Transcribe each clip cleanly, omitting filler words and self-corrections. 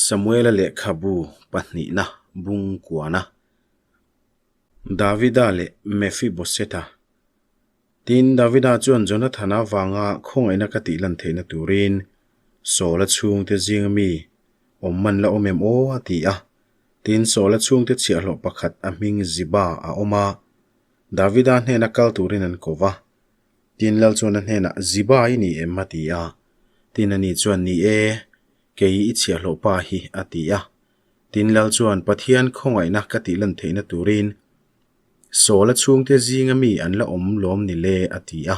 Samuela lehkhabu pahnihna bung kuana. Davida leh Mephibosetha. Tin, Davida chuan Jonathana vanga khawngaihna ka tih lan theihna turin Saula chhungte zinga mi awm man la awm em aw a ti a. Tin, Saula chhungte chhiahhlawh pakhat a hming Ziba a awm a, Davida hnena kal turin an ko va. Tin, Lal chuan a hnenah, Ziba i ni em? a ti a. Tin, ani chuan, Ni e, kei i chhiahhlawh pa hi, a ti a. Tin, Lal chuan, Pathian khawngaihna ka tih lan theihna turin Saula chhungte zinga mi an la awm lawm ni le, a ti a.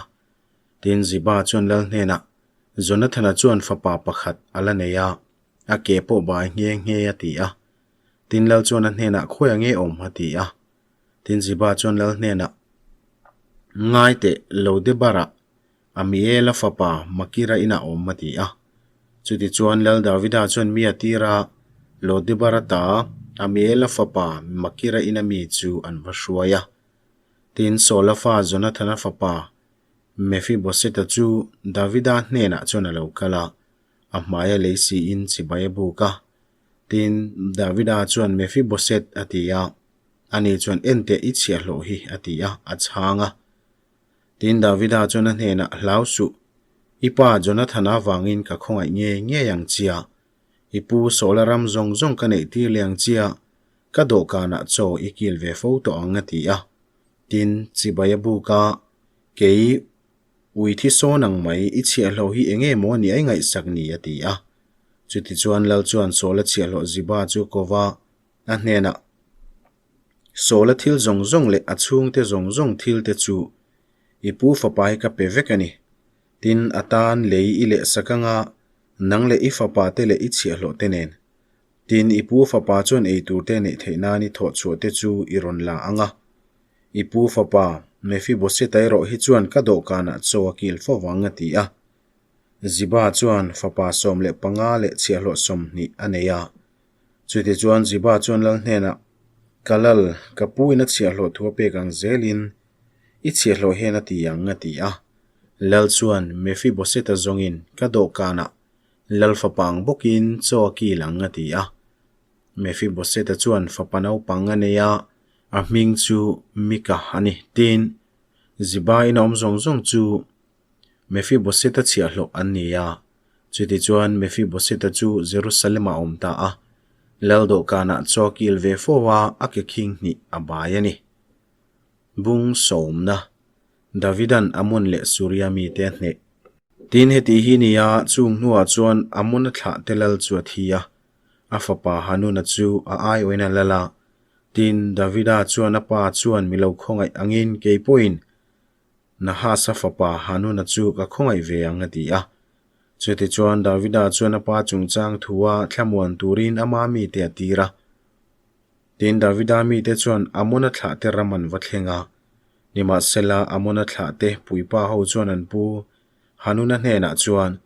Tin, Ziba chuan Lal hnenah, Jonathana chuan fapa pakhat a la nei a, a ke pawh bai nghe nghe, a ti a. Tin, Lal chuan a hnenah, Khawiah nge awm? a ti a. Tin, Ziba chuan Lal hnenah, Ngai teh, Lodebarah Amiela fapa Makira inah awm, a ti a. Chutichuan Lal Davida chuan mi a tir a, Lodebar ata Amiela fapa Makira ina mi chu an va hruai a. Tin, Saula fa Jonathana fapa Mephiboseta chu Davida hnenah chuan a lo kal a, a hmaia lei siin chibai a buk a. Tin, Davida chuan Mephiboset a ti a, ani chuan, Enteh i chhiahhlawh hi, a ti a, a chhang a. Tin, Davida chuan a hnenah, Hlau suh, i pa Jonathana avangin ka khawngaih ngei ngei ang chia, i pu Saula ram zawng zawng ka neih tir leh ang chia, ka dawhkanah chaw i kil ve fo tawh ang, a ti a. Tin, chibai a buk a, Kei ui thi sawn ang mai, i chhiahhlawh hi eng nge maw ni ai ngaihsak ni? a ti a. Chutichuan Lal chuan Saula chhiahhlawh Ziba chu ko va, a hnenah, Sawla thil zawng zawng leh a chhungte zawng zawng thil te chu i pu fapa hi ka pe vek a ni. Tin, a tan lei i leh sak anga nang leh i fapa te leh i chhiahhlawh te nen. Tin, i pu fapa chuan ei tur te neih theih nan i thawh chhuah te chu i rawn la ang a. I pu fapa Mephiboseta erawh hi chuan ka dawhkanah chaw a kil fo vang a ti a. Ziba chuan fapa 15 leh chhiahhlawh 20 a nei a. Chutichuan Ziba chuan lal hnenah, Ka lal, ka pu in a chhiahhlawh thu a pek ang zelin i chhiahhlawh hian a ti ang, a ti a. Lal chuan Mephiboseta zawngin ka dawhkanah lal fapa ang bawkin chaw a kil ang, a ti a. Mephiboseta chuan fapa naupang a nei a, a hming chu Mika a ni. Tin, Ziba in a awm zawng zawng chu Mephiboseta chhiahhlawh an ni a. Chutichuan Mephiboseta chu Jerusalem-ah a awm ta a, lal dawhkanah chaw a kil ve fo a, a ke khing hnih a bai a ni. Bung sawmna, Davidan Ammon leh Suria mite a hneh. Tin, heti hi ni a, chung hnuah chuan Ammon-a thlahte lal chu a thi a, a fapa Hanuna chu a aiawin a lal a. Tin, Davida chuan a pa chuan mi lo khawngaih angin kei pawhin Nahasa fapa Hanuna chu ka khawngaih ve ang a ti a. Chutichuan Davida chuan a pa chungchang thua thlamuan turin ama mite a tir a. Tin, Davida mite chuan Amona thlahte ram an va thleng a. Nimahsela, Amona thlahte puipa ho chuan an pu Hanuna hnenah chuan,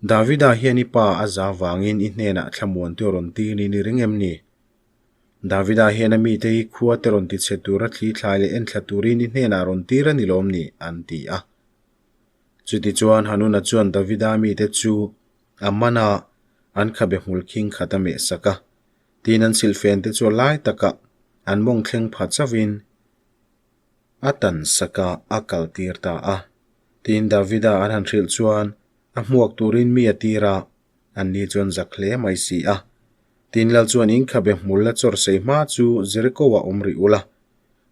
Davida hian i pa a za vangin i hnenah thlamuantu a rawn tir niin i ring em ni? Davida hian a mite hi khua te rawn ti chhe tura thli thlai leh enthla turin i hnenah rawn tir a ni lawm ni? an ti a. Chutichuan Hanuna chuan Davida mite chu a man a, an khabe hmul khing khat a meh sak a. Tin an silhfen te chu a lai takah an mawng thleng pha chauhin a tan sak a, a kal tir ta a. Tin Davida an han hrilh chuan a hmuak turin mi a tir a, Anni chuan zak hle mai si a. Tin lal chuan in khabe hmul la chawr sei hma chu Jericho-ah awm rih ula,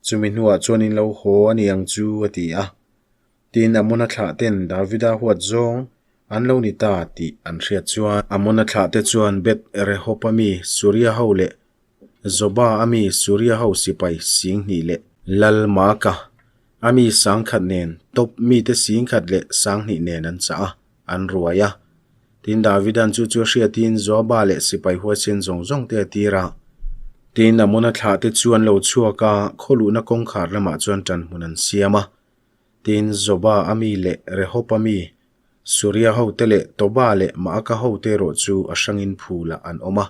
chumi hnuah chuan in lo haw a ni ang chu, a ti a. Tin, Amona thlah ten Davida huat zawng an lo ni ta tih an hriat chuan. Amona thlah te chuan Beth Rehob a mi Suria ho leh Zoba a mi Suria ho sipai 2000 leh Lal Maaka a mi 10,000 nen Tob mite 10,000 leh 2000 nen an chah a, an ruai a. Tin, Davida'n chu chu a hriatin Joaba leh sipai huaisen zawng zawng te a tir a. Tin, Amona thlah te chu an lo chhuak a, khaw luhna kawngkhar lamah chuan ṭan hmun an siam a. Tin, Zoba a mi leh Rehob a mi, Suria hote leh Toba leh Maaka hote erawh chu a hrangin phulah an awm a.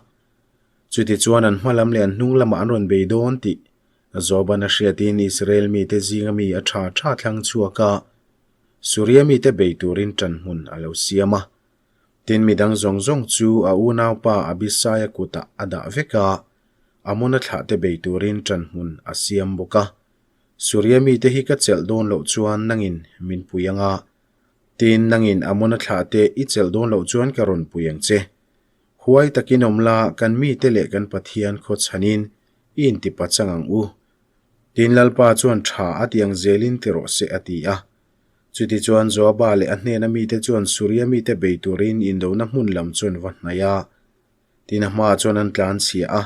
Chutichuan an hma lam leh an hnung lamah an rawn bei dawn tih Joaba'n a hriatin Israel mite zinga mi a ṭha ṭha thlang chhuak a. Suria mite bei turin ṭan hmun a lo siam a. Tin, mi dang zawng zawng chu a unaupa Abisaia kutah a dah vek a, Amona thlahte bei turin ṭanhmun a siam bawk a. Suria mite hi ka chelh dawn loh chuan nangin min pui ang a, tin, nangin Amona thlahte i chelh dawn loh chuan ka rawn pui ang che. Huai takin awm la, kan mite leh kan Pathian khaw chhanin i intipachang ang u. Tin, Lalpa chuan tha a ti ang zelin ti rawh se a ti a. Chutichuan Joaba leh a hnena mite chuan Suria mite bei turin indona hmun lam chu an va hnaih a. Tin, a hmaah chuan an tlanchhia a.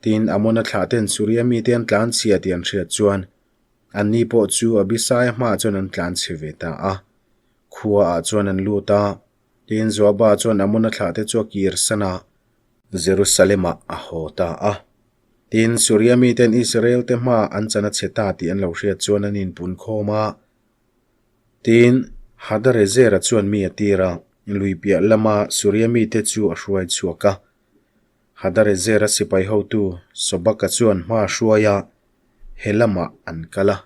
Tin, Amona thlahten Suria mite an tlanchhia tih an hriat chuan anni pawh chu Abisaia hmaah chuan an tlanchhe ve ta a. Khuaah chuan an lut a. Tin, Joaba chuan Amona thlahte chu a kirsan a. Jerusalem-ah a haw ta a. Tin, Suria miten Israel-te hmaah an chan a chhe ta tih an lo hriat chuan an inpun khawm a. Tin, Hadarezera chuan mi a tir a, lui piah lama Suria mite chu a hruai chhuak a. Hadarezera sipai hotu Sobaka chuan hma a hruai a, he lamah an kal a.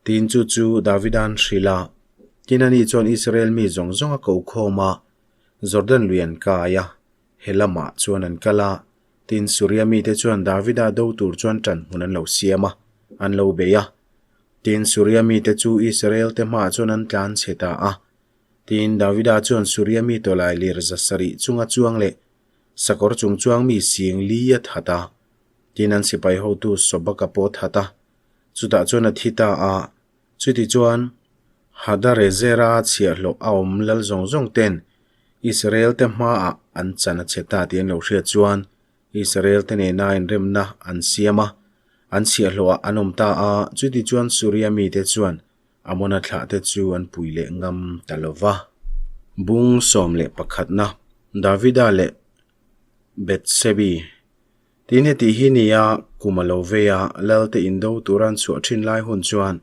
Tin, chu chu Davida'n hrilh a. Tin, ani chuan Israel mi zawng zawng a ko khawm a, Jordan lui an kai a, he lamah chuan an kal a. Tin, Suria mite chuan Davida do tur chuan ṭan hmun an lo siam a, an lo bei a. Tin, Suria mite chu Israel-te hmaah chuan an tlan chhe ta a. Tin, Davida chuan Suria mi tawlai lir za sarih chunga chuang leh sakawr chung chuang mi sing li a that a. Tin, an sipai hotu Sobaka pawh a that a, chutah chuan a thi ta a. Chutichuan, Hadarezera chhiahhlawh a awm lal zawng zawng ten Israel-te hmaah an chan a chhe ta tih an lo hriat chuan Israel-te nena inremna an siam a, an chhiahhlawhah an awm ta a, chutichuan Suria mite chuan Amona thlahte chu an pui leh ngam ta lo va. Bung 11na, Davida leh Bethsebi Tin heti hi nia kum a lo vei a, Lalte indo tura an chhuah thin lai hun chuan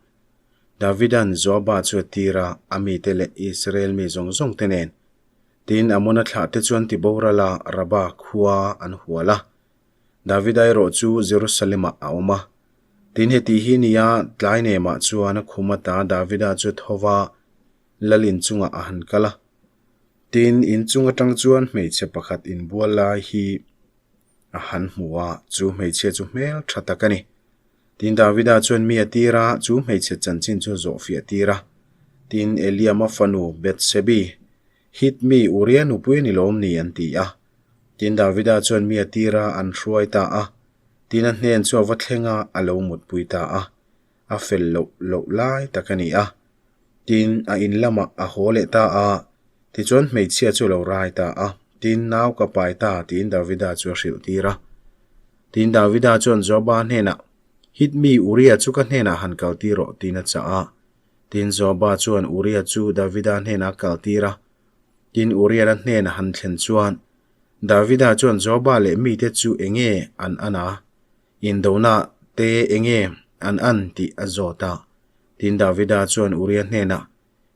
Davida'n Joaba chu a tir a, a mite leh Israel mi zawng zawng te nen. Tin, Amona thlahte chuan tiboral a, Raba khua an hual a. Davida erawh chu Jerusalem-ah a awm a. Tin heti hi nia tlai nemah chuan a khum ata Davida chu tho va, Lal inchungah a han kal a. Tin, inchung atang chuan hmeichhe pakhat inbual lai hi a han hmu a, chu hmeichhia chu hmel tha tak a ni. Tin, Davida chuan mi a tir a, chu hmeichhe chanchin chu a zawhfiah tir a. Tin, Eliama fanu Bethsebi, Hit mi Uria nupui a ni lawm ni? an ti a. Tin, Davida chuan mi a tir a, an hruai ta a. Tin, a hnen chu a va thleng a, a lo mutpui ta a. A fel loh loh lai tak a ni a. Tin, a in lamah a haw leh ta a, tichuan hmeichhia chu a lo rai ta a. Tin, nau ka pai ta, tiin Davida chu a hrilh tir a. Tin, Davida chuan Joaba hnenah, Hit mi Uria chu ka hnenah han kal tir rawh, tiin a chah a. Tin, Joaba chuan Uria chu Davida hnenah a kal tir a. Tin, Uriana hnena han thlen chuan, Davida chuan Joaba leh mite chu enge an an a? Indona te enge an an tih a zawt a. Tin Davida chuan Uria hnenah,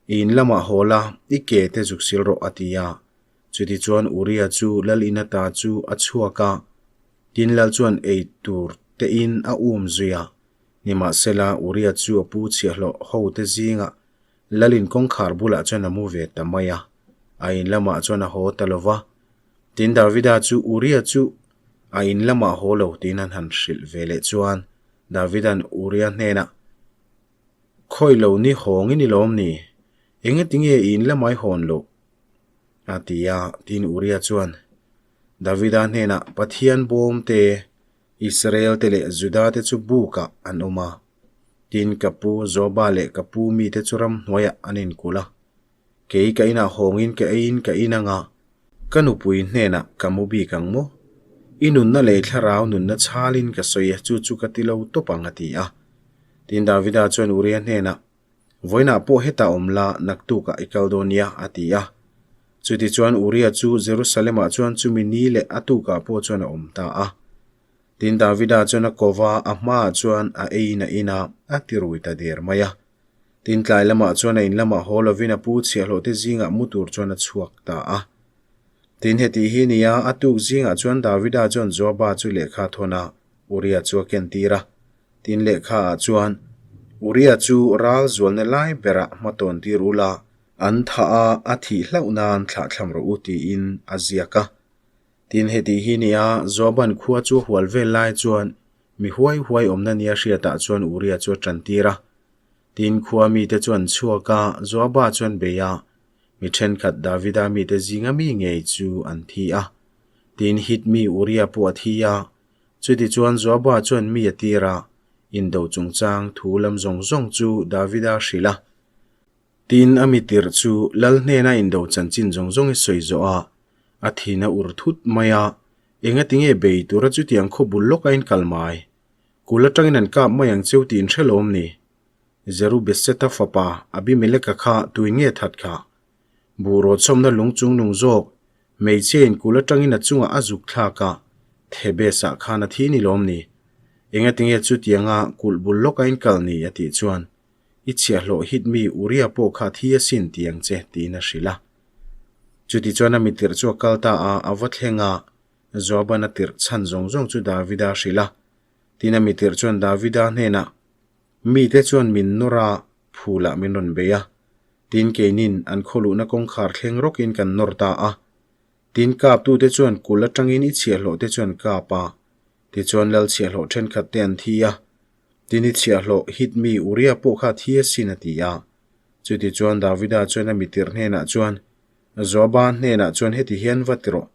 I in lamah haw la, i ke te zuk sil rawh a ti a. Chutichuan Uria chu lal in ata chu a chhuak a, tin lal chuan ei tur te in a um zui a. Nimahsela Uria chu a pu chhiahhlawh ho te zingah lal in kawngkhar bulah chuan a mu ve ta mai a, a in lamah chuan a haw ta lo va. Tin Davida chu Uria chu a in lamah haw lo tiin an han hrilh ve leh chuan Davida'n Uria hnenah, Khawi lo ni hawng i ni lawm ni? Engatinge i in lamah i hawn loh? a ti a. Tin Uria chuan Davida hnenah, Pathian bawm te, Israel te leh Juda te chu bukah an awm a. Tin ka pu Joaba leh ka pu mite chu ramhnuaiah an inkulh a. Kei ka inah hawngin ka eiin ka in anga, ka nupui hnenah ka mu bik ang maw? I nunna leh thlarau nunna chhalin ka sawi a, chu chu ka ti lo tawp ang a ti a. Tin Davida chuan Uria hnenah, Vawiinah pawh hetah awm la, naktukah i kal dawn nia, a ti a. Chutichuan Uria chu Jerusalemah chuan chumi ni leh a tukah pawh chuan a awm ta a. Tin Davida chuan a ko va, a hmaah chuan a eiin a in a, a ti rui ta der mai a. Tin tlai lamah chuan a in lamah haw lovin a pu chhiahhlawhte zingah mu tur chuan a chhuak ta a. Tin heti hi nia, a tuk zingah chuan Davida chuan Joaba chu lehkha a thawn a, Uria chu a ken tir a. Tin lehkha ah chuan, Uria chu ral zualna lai berah hmatawn tir ula. An thah a, a thih hlauh nan thlahthlam rawh u tiin a ziak a. Tin, heti hi nia Joaban khua chu a hual vel lai chuan mi huai huai awmna nia hriatah chuan Uria chu a tantir a. Tin, khua mite chu an chhuak a, Joaba chuan bei a, mi thenkhat Davida mite zinga mi ngei chu an thi a. Tin, Hit mi Uria pawh a thi a, chutichuan Joaba chuan mi a tir a, indo chungchang thu lam zawng zawng chu Davida hrilh a. Tin, a mi tirh chu Lal hnena indo chanchin zawng zawng i sawi zawh a, a thin a ur thut mai a, Engati nge bei tura chutiang khaw bul lawk a in kal mai? Kul atangin an kap mai ang cheu tih in hre lawm ni? Jerubeseta fapa Abimeleka kha tuin nge that kha? Buh rawtchawmna lung chung nung zawk, hmeichhia in kul atangin a chungah a zuk thlak a, Thebes-ah khan a thi ni lawm ni? Engati nge chutianga kulh bul lawk a in kal ni? a tih chuan I chhiahhlawh hit mi Uria pawh kha thi asin ti ang che, tiin a hrilh a. Chutichuan a mitirh chu a kal ta a, a va thleng a, Joaban a tirh chhan zawng zawng chu Davida a hrilh a. Tin a mitirh chuan Davida hnenah, Mite chuan min nawr a, phulah min rawn bei a. Tin keinin an khawluhna kawngkhar thleng rawkin kan nawr ta a. Tin kaptute chuan kulh atangin i chhiahhlawhte chu an kap a. Tichuan lal chhiahhlawh thenkhatte an thi a. Tin i chhiahhlawh hit mi Uria pawh kha thi asin a ti a. Chutichuan Davida chuan a mitirh hnenah chuan, Joaba hnenah chuan heti hian va ti rawh.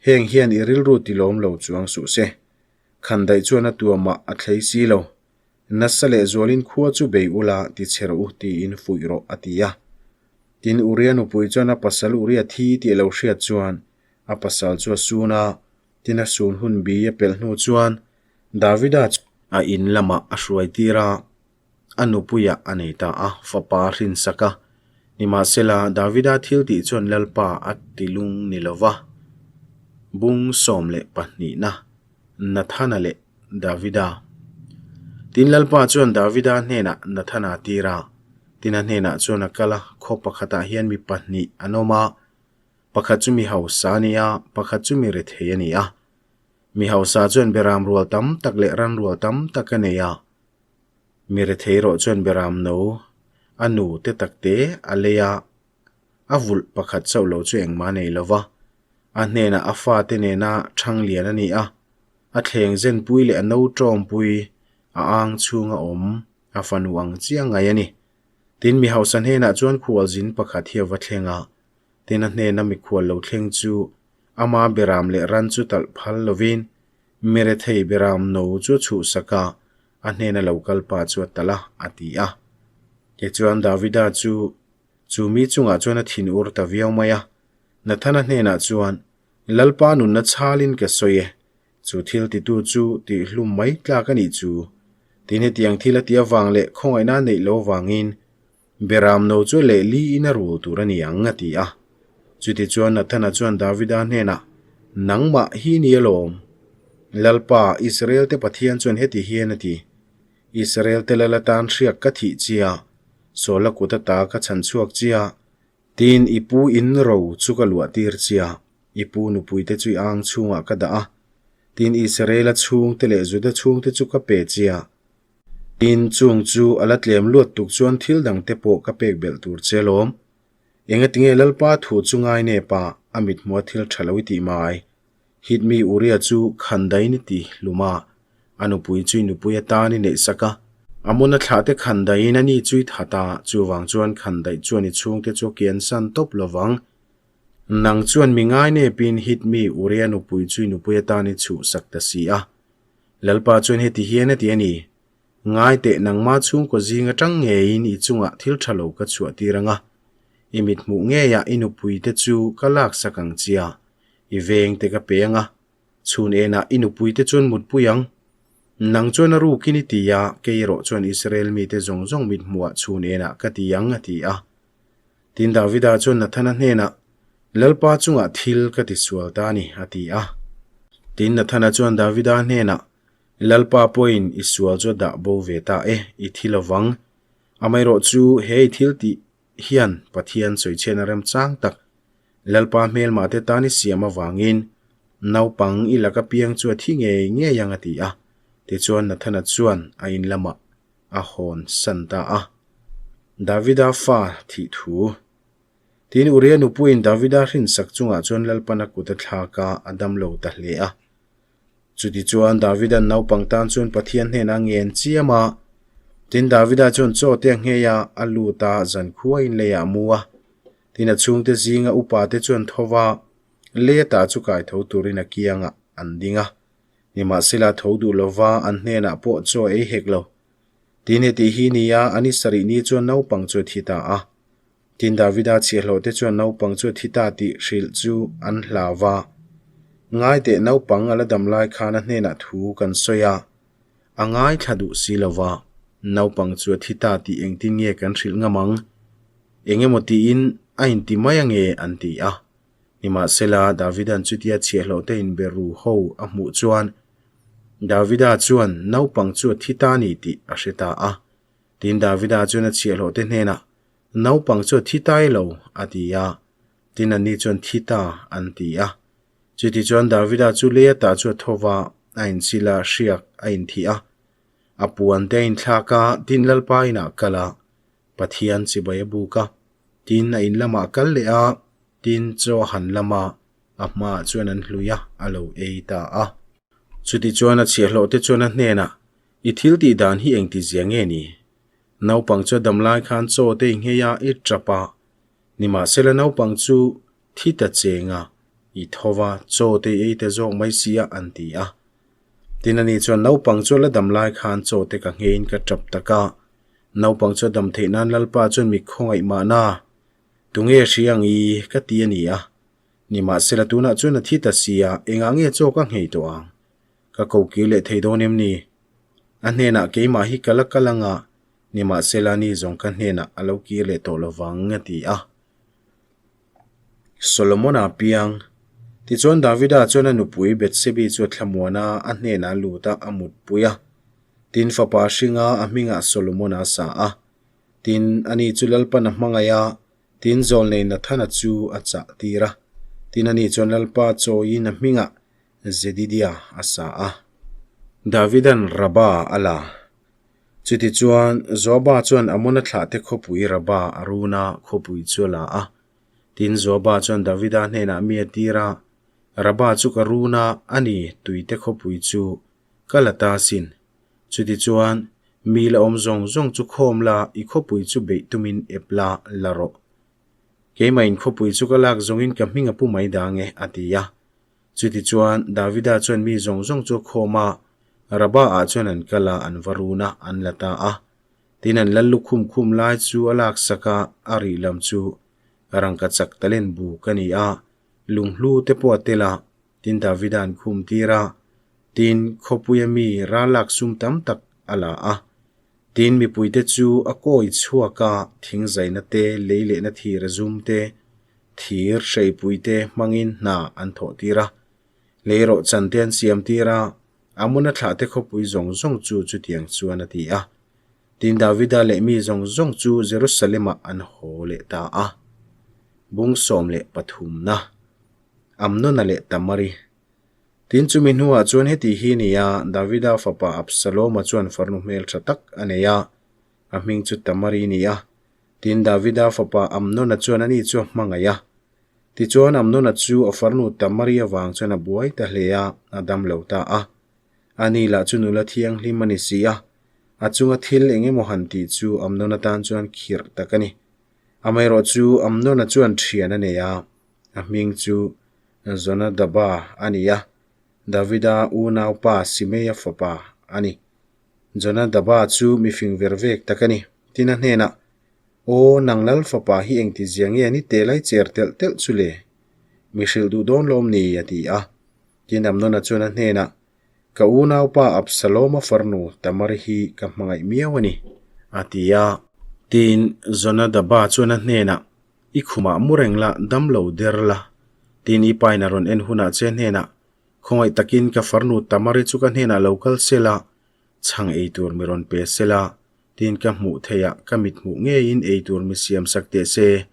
Heng hian i rilru ti lawm lo chuang suh se. Khandaih chuan a tuamah a thlei si lo. Nasa leh zualin khua chu bei ula ti che rawh u tiin fuih rawh a ti a. Tin Uria nupui chuan a pasal Uria thi tih a lo hriat chuan a pasal chu a sun a, tin a sun hun bi a pelh hnu chuan Davida chu a in lamah a hruai tir a, a nupuiah a nei ta a, fapa a hrinsak a. Nimahsela, Davida thil tih chuan Lalpa a ti lung ni lo va. Bung 12na, Nathana leh Davida. Tin Lalpa chuan Davida hnenah Nathana a tir a, tin a hnenah chuan a kal a, khaw pakhatah hian mi pahnih an awm a, pakhat chu mi hausa a ni a, pakhat chu mi rethei a ni a. Mi hausa chuan beram rual tam tak leh ran rual tam tak a nei a. Mi rethei erawh chuan beram no a nu te tak te a lei a, a vulh pakhat chauh lo chu engmah a nei lo va. A hnenah a fate nena thang lian a ni a, a thleng zenpui leh a no tawngpui a ang chhunga awm a fanu ang chiah ngai a ni. Tin, mi hausa hnenah chuan khualzin pakhat hi a va thleng a, tin a hnena mikhual lo thleng chu Ama beram leh ran chu talh phal lovin mirethei beram no chu a chhuhsak a, a hnena lo kal pa chu a talh a, a ti a. Tichuan Davida chu chu mi chungah chuan a thin ur ta viau mai a. Nathana hnenah chuan, Lalpa nunna chhalin ka sawi e, chu thil titu chu tihhlum mai tlak a nih chu. Tin hetiang thil a tih avang leh khawngaihna a neih lo vangin Beram no chu leh li in a rul tur a ni ang, a ti a. Chutichuan Nathana chuan Davida hnenah, Nangmah hi ni alawm. Lalpa, Israel-te Pathian chuan heti hian a ti, Israel-te lal atan hriak ka thih chia, Saula kut ata ka chhan chhuak chia, tiin i pu in ro chu ka luah tir chia, i pu nupuite chu i ang chhungah ka dah a, tiin Israel-a chhungte leh Juda chhungte chu ka pe chia. Tin, chung chu a la tlem luat tuk chuan thil dang te pawh ka pek belh tur che alawm. Engatinge Lalpa thu chu ngai nep a, a mithmua thil tha lo i tih mai. Hitmi Uria chu khandain i ti hlum a, a nupui chu i nupui atan i neih sak a. Amona thlah te khandaiin a ni chu i that a, chuvang chuan khandaih chuan i chhungte chu a kian san tawp lovang. Nang chuan mi ngai nepin Hitmi Uria nupui chu i nupui atan i chhuhsak ta si a. Lalpa chuan heti hian a ti a ni, Ngai teh nangma chhungkaw zing atang ngeiin i chungah thil tha lo ka chhuah tir ang a, i mithmuh ngeiah i nupuite chu ka laksak ang chia, i vengte ka pe ang a, chhun enah i nupuite chuan mutpui ang. Nang chuan a rukin i ti a, kei erawh chuan Israel mite zawng zawng mithmuhah chhun enah ka ti ang, a ti a. Tin Davida chuan Nathana hnenah, Lalpa chungah thil ka tisual ta a ni, a ti a. Tin Nathana chuan Davida hnenah, Lalpa pawhin i sual chu a dah bo ve ta e, i thi lovang. Amaherawh chu he i thil tih hian Pathian sawichhiatna remchang tak Lalpa hmelmahte tan i siam avangin naupang i laka piang chu a thi ngei ngei ang a ti a. Tichuan Nathana chuan a in lamah a hawn san ta a. Davida fa thih thu. Tin, Uria nupuiin Davida hrinsak chungah chuan Lalpan a kut a thlak a, a dam lo ta hle a. Chutichuan, Davida'n naupang tan chuan Pathian hnenah a ngen chiam a. Tin, Davida chuan chaw te a nghei a, a lut a, zankhuain leiah a mu a. Tin, a chhungte zinga upate chuan tho va, Leta chu kai tho turin a kiangah an ding a. Nimahsela, tho duh lova an hnenah pawh chaw ei hek lo. Tin, heti hi nia, a ni sarih ni chuan naupang chu a thi ta a. Tin, Davida chhiahhlawhte chuan naupang chu a thi ta tih hrilh chu an hlau va. Ngaiteh naupang a la dam lai khan a hnenah thu kan sawi a, a ngaithla duh si lo va, naupang chu a thi ta tih engtin nge kan hrilh ngam ang? Eng emaw tiin a inti mai ange an ti a. Nimahsela, Davida'n chutia chhiahhlawhte inbe ru ho a hmuh chuan Davida chuan naupang chu a thi ta ni tih a hre ta a. Tin, Davida chuan a chhiahhlawhte hnenah, Naupang chu a thi tai lo, a ti a. Tin, anni chuan thi ta an ti a. Chutichuan Davida chu lei ata chu a tho va, a inchil a, hriak a inthih a. A puan te a inthlak a, tin Lalpa inah kal a, Pathian chibai a buk a. Tin, a in lamah a kal leh a, tin chaw a han lam a, a hmaah chuan an hlui a, a lo ei ta a. Chutichuan a chhiahhlawhte chuan a hnenah, I thil tih dan hi engti zia nge ni? Naupang chu a dam lai khan chaw te i nghei a, i tap a. Nimahsela naupang chu thi ta cheng a, i tho va, chaw te i ei ta zawk mai si a, an ti a. Tin ani chuan naupang chu a la dam lai khan chaw te ka ngheiin ka tap tak a. Naupang chu a dam theih nan Lalpa chuan mi khawngaih mahna, Tunge hria ang i? ka ti a ni a. Nimahsela tunah chuan a thi ta si a, engah nge chaw ka nghei tawh ang? Ka ko kir leh thei dawn em ni? A hnenah keimah hi ka la kal anga, nimahsela ni zawng ka hnenah a lo kir leh tawh lovang, a ti a. Solomona piang. Tichuan Davida chuan a nupui Bethsebi chu a thlamuan a, a hnenah a lut a, a mutpui a. Tin, fapa hringa a hmingah Solomona a sa a. Tin, ani chu Lalpan a hmangaih a, tin zawlnei Nathana chu a chah tir a. Tin, ani chuan Lalpa chawiin a hmingah Zedidia a sa a. Davida'n Raba a la. Chutichuan, Joaba chuan Amona thlahte khawpui Raba a run a, khawpui chu a la a. Tin, Joaba chuan Davida hnenah mi a tir a, Raba chu ka run a, a ni, tuite khawpui chu ka la ta asin. Chutichuan, mi la awm zawng zawng chu khawm la, i khawpui chu beih tumin ep la, la rawh. Keimah in khawpui chu ka lak zawngin ka hming a pu mai dang e, a ti a. Chutichuan, Davida chuan mi zawng zawng chu a khawm a, Rabah-ah chuan an kal a, an va run a, an la ta a. Tin, an lal lukhum khum lai chu a laksak a, a rih lam chu rangkachak talen buk a ni a, lunghlu te pawh a tel a, tin Davida an khum tir a, tin, khawpuia mi ralak sum tam tak a la a. Tin, mipuite chu a kawi chhuak a, thingzaina te, lei lehna thir a zum te, thir hreipui te hmangin hna an thawh tir a. Lei rawhchan te an siam tir a, Amona thlah te khawpui zawng zawng chu chutiang chuan a ti a. Tin, Davida leh mi zawng zawng chu Jerusalem-ah an haw leh ta a. Bung 13 na. Amnona leh Tamari. Tin, chumi hnuah chuan heti hi ni a, Davida fapa Absaloma chuan farnu hmeltha tak a nei a, a hming chu Tamari ni a. Tin, Davida fapa Amnona chuan ani chu a hmangaih a. Tichuan, Amnona chu a farnu Tamari avang chuan a buai ta hle a, a dam lo ta a. Ani lah chu nula thianghlim a ni si a, a chunga thil eng emaw han tih chu Amnona tan chuan khirh tak a ni. Amaherawhchu, Amnona chuan thian a nei a, a hming chu Jonadaba a ni a, Davida unaupa Simeia fapa a ni. Jonadaba chu mifing ver vek tak a ni. Tin a hnenah, Aw, nang lal fapa hi engti zia nge ni te lai cher telh telh chu le? Mi hrilh duh dawn lawm ni? a ti a. Tin Amnona chuan a hnenah, Ka unaupa Absaloma farnu Tamar hi ka hmangaih miau a ni, a ti a. Tin Jonadaba chuan a hnenah, I khumah mu reng la, dam lo der la. Tin i pain a rawn en hunah che hnenah, Khawngaih takin ka farnu Tamari chu ka hnenah lo kal se la, chhang ei tur mi rawn pe se la, tin ka hmuh theihah ka mit hmuh ngeiin ei tur mi siam sak teh se.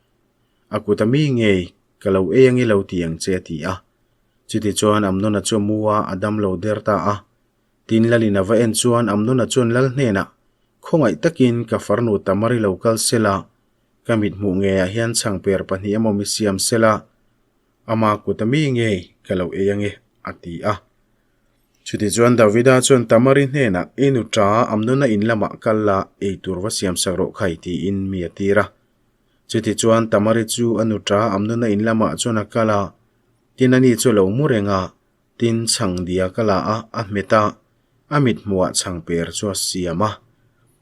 A kut a mi ngei, ka lo ei ange lo ti ang che a ti a. Chutichuan Amnona chu a mu a, a dam lo der ta a. Tin Lalin a va en chuan Amnona chuan Lal hnenah, Khawngaih takin ka farnu Tamari lo kal se la, Ka mithmuh ngeiah hian chhangper pahnih emaw mi siam sela, ama kuta mi ngei ka lo ei ange, a ti a. Chutichuan Davida chuan Tamari hnenah, I nu ṭa, Amnona in lamah kal la, ei tur va siam sak rawh khai, tiin mi a tir a. Chutichuan Tamari chu a nu ṭa, Amnona in lamah chuan a kal a, tin ani chu a lo mu reng a, tin chhang dia ka la a, a hmet a, a mithmuhah chhangper chu a siam a.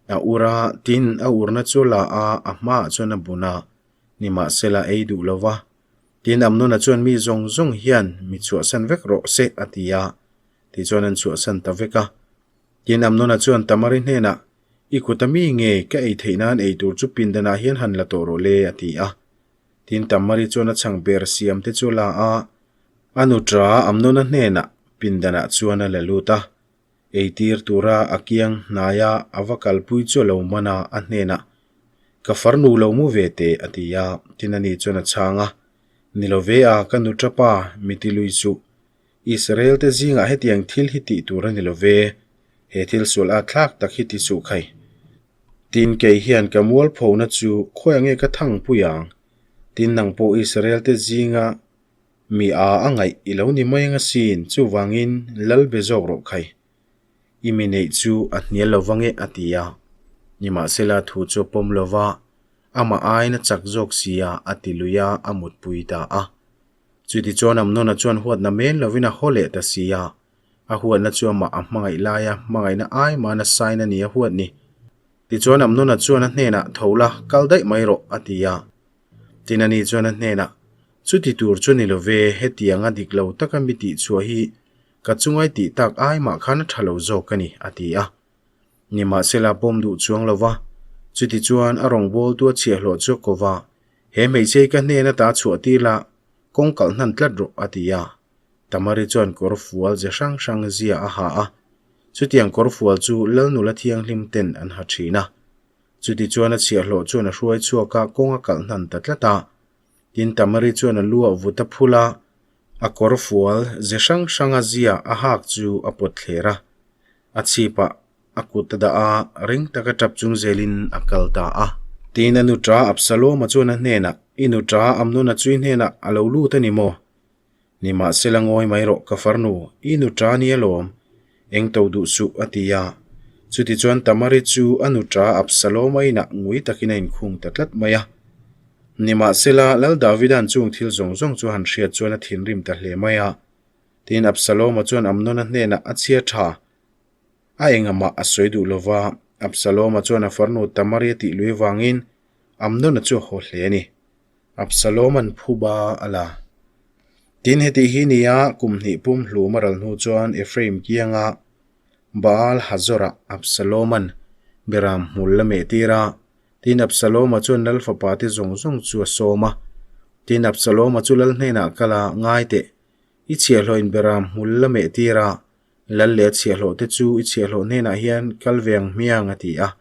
A ur a, tin a urna chu a la a, a hmaah chuan a bun a, nimahsela ei duh lo va. Tin Amnona chuan mi zawng zawng hian mi chhuahsan vek rawh se a ti a, tichuan an chhuahsan ta vek a. Tin Amnona chuan Tamari hnenah, I kuta mi nge ka ei theih nan ei tur chu pindanah hian han la tawh rawh le a ti a. Tin Tamari chuan a chhang ber siam te chu a la a, a nuṭa Amnona hnenah pindanah chuan a la lut a. Eitir tura a kiang hnaia a va kalpui chu a lo man a, a hnenah, Ka farnu lo mu ve teh, a ti a. Tin ani chuan a chhang a, Ni lo ve a, ka nu ṭapa, mi ti lui suh. Israel te zingah hetiang thil hi tih tur a ni lo ve, he thil sual at thlak tak hi ti suh khai. Tin kei hian ka mualphona chu khawiah nge ka thangpui ang? Tin nang pawh Israel te zinga Mi a a ngaih i lo ni mai ang asin, chuvangin lal be zawk rawh khai. I mi neih chu a hnial lo vang e a ti a. Nimahsela thu chu a pawm lo va, amah aiin a chak zawk si a, a ti lui a, a mutpui ta a. Chutichuan Amnona chuan huatna men lovin a haw leh ta si a, a huatna chu amah a hmangaih laia hmangaihna ai mahna sain a ni a huat ni. Tichuan Amnona chuan a hnenah, Tho la, kal daih mai rawh, a ti a. Tin ani chuan a hnenah, Chuti tur chu ni lo ve, hetianga dik lo taka mi tih chhuah hi ka chungai tih tak ai mah khan a tha lo zawk a ni, a ti a. Nimahsela pawm duh chuang lo va, chuti chuan a rawngbawltu a chhiahhlawh chu a ko va, He hmeichhe hi ka hnen ata chhuah tir la, kawng kalh hnan tlat rawh, a ti a. Tamari chuan kawr fual ze hrang hrang zia a ha a, chutiang kawr fual chu Lalnula thianghlim ten an ha thin a. Chutichuan a chhiahhlawh chuan a hruai chhuak a, kawng a kalh hnan ta tlat a. Tin Tamari chuan a lu ah vut a phul a, a kawr fual ze hrang hranga zia a hak chu a pawt thler a. A chhipah a kut a dah a, ring taka tap chung zelin a kal ta a. Tin a nuṭa Absaloma chuan a hnenah, I nuṭa Amnona chu i hnenah a lo lut a ni maw? Nimahsela ngawi mai rawh ka farnu, i nu ṭa ni alawm, eng to duh suh, a ti a. Chutichuan Tamari chu a nu ṭa Absaloma inah ngui takin a inkhung ta tlat mai a. Nimahsela Lal Davida'n chung thil zawng zawng chu han hriat chuan a thinrim ta hle mai a. Tin, Absaloma chuan Amnona hnenah a chhia ṭha a engahmah a sawi duh lo va, Absaloma chuan a farnu Tamari a tih lui vangin Amnona chu a haw hle a ni. Absalom-a'n phuba a la. Tin, heti hi nia kum hnih pum hlum a ral hnu chuan Ephraim kianga Baal Hazor-ah Absalom-a'n Beram hmul a meh tir a. Tin, Absalom-a chuan lal fapa te zawng zawng chu a sawm a. Tin, Absalom-a chu lal hnenah kal a, Ngai teh, i chhiahhlawhin Beram hmul a meh tir a, lal leh a chhiahhlawh te chu i chhiahhlawh hnenah hian kal ve ang hmiang, a ti a.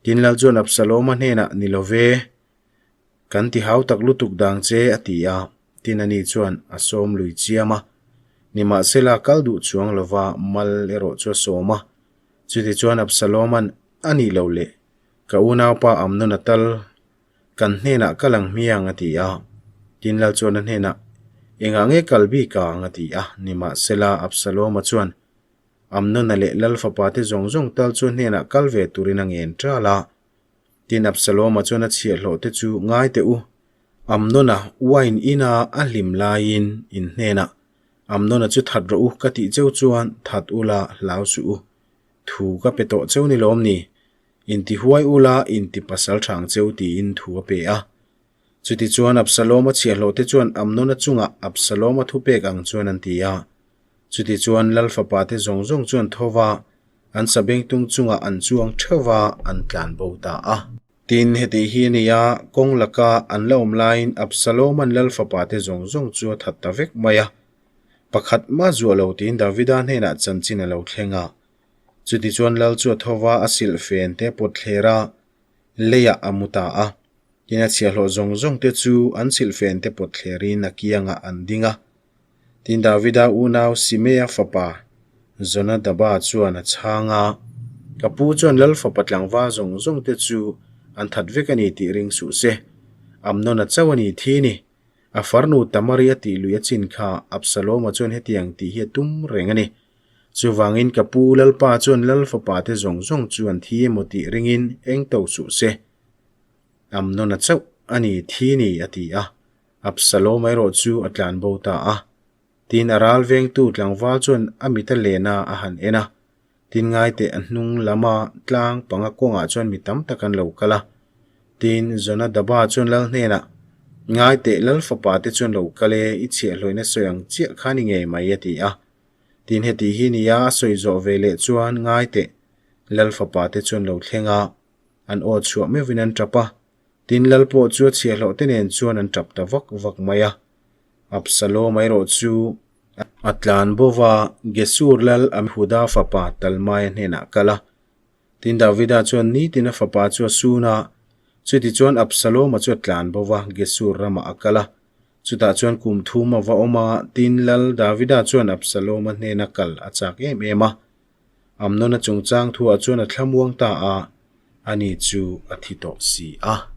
Tin, lal chuan Absalom-a hnenah, Ni lo ve. Kan ti hau tak lutuk dang che, a ti a. Tin ani chuan a sawm lui chiam a. Nimahsela kal duh chuang lova mal erawh chu a sawm a. Chutichuan Absaloma'n a nih loh leh ka unaupa Amnona tal kan hnenah kal ang hmiang a ti a. Tin lal chuan a hnenah engah nge kal bik ang a ti a. Nimahsela Absaloma chuan Amnona leh lal fapa te zawng zawng tal chu a hnenah kal ve turin a ngen ṭal a. Tin, Absaloma chuan a chhiahhlawh te chu ngai teh u. Amnona wine ina a hlim laiin in hnenah, Amnona chu that rawh u ka tih cheu chuan that ula hlau suh u. Thu ka pe tawh cheu ni lawm ni? Inti huai ula inti pasal thang cheu tiin thu a pe a. Chutichuan Absaloma chhiahhlawh te chuan Amnona chungah Absaloma thupek ang chuan an ti a. Chutichuan Lal fapa te zawng zawng chuan tho va, an sabengtung chungah an chuang theuh va, an tlan bo ta a. Tin, heti hi a ni a, kawng laka an la awm laiin Absaloma'n Lal fapa te zawng zawng chu a that ta vek mai a. Pakhat mah zuah lo tiin Davida hnenah chanchin a lo thleng a. Chutichuan Lal chu a tho va, a silhfen te a pawt thler a, leiah a mu ta a. Tin, a chhiahhlawh zawng zawng te chu an silhfen te pawt thlerin a kiangah an ding a. Tin, Davida unau Simea fapa Jonadaba chuan a chhang a, Ka pu chuan lal fapa tlangval zawng zawng te chu An that vek a ni tih ring suh se. Amnona chauh a ni thi ni. A farnu Tamari a tih lui a chin kha Absaloma chuan hetiang tih hi a tum reng a ni. Chuvangin ka pu Lalpa chuan Lal fapa te zawng zawng chu an thi emaw tih ringin eng to suh se. Amnona chauh a ni thi ni a ti a. Absaloma erawh chu a tlan bo ta a. Tin a ral vengtu tlangval chuan a mit a len a a han en a. Tin ngaite a hnung lama tlang panga kawngah chuan mi tam tak an lo kal a. Tin Jonadaba chuan lal hnenah, Ngaite lal fapa te chuan lo kal e, i chhiahhlawihna sawi ang chiah kha ni ngei mai a ti a. Tin heti hi nia a sawi zawh ve leh chuan ngaite lal fapa te chuan lo thleng a, an aw chhuah meuhin an tap a. Tin lal pawh chu a chhiahhlawh te nen chuan an tap ta vak vak mai a. Absalom erawh chu a tlan bo va, Gesur lal Amihuda fapa Talmaia hnenah a kal a. Tin Davida chuan nitin a fapa chu a sun a, chutichuan Absaloma chu a tlan bo va, Gesur ramah a kal a. Chutah chuan kum thum a va awm a, tin lal Davida chuan Absaloma hnena kal a chak em em a. Amnona chungchang thuah chuan a thlamuang ta a, ani chu a thi tawh si a.